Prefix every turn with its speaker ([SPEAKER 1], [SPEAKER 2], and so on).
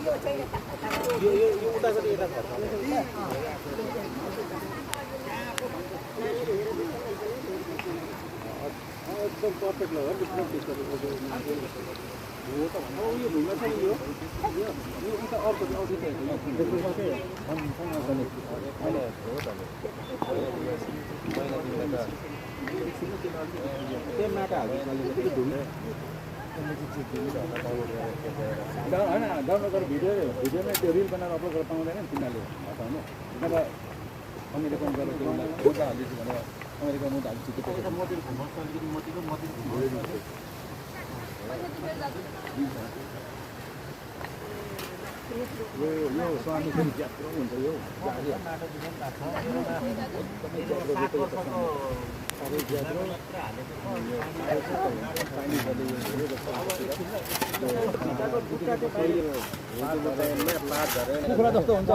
[SPEAKER 1] यो उताबाट यता झर्छ एकदम पर्फेक्ट ल हो यो त हो यो भुइँमा छ नि यो उता अर्को आउँदै छ त्यो माटा हाल्नु होइन डाउनलोड गरेर भिडियोमै त्यो रिल बनाएर अपलोड गरेर पाउँदैन नि तिनीहरूले हटाउनु नभए अमेरिकन गरेर त्यो मुद्दा हालिदिन्छु भनेर अमेरिकन मुद्दा हालिदिन्छु यो स्वामी पनि ज्यात्रो हुन्छ यो कुखुरा जस्तो हुन्छ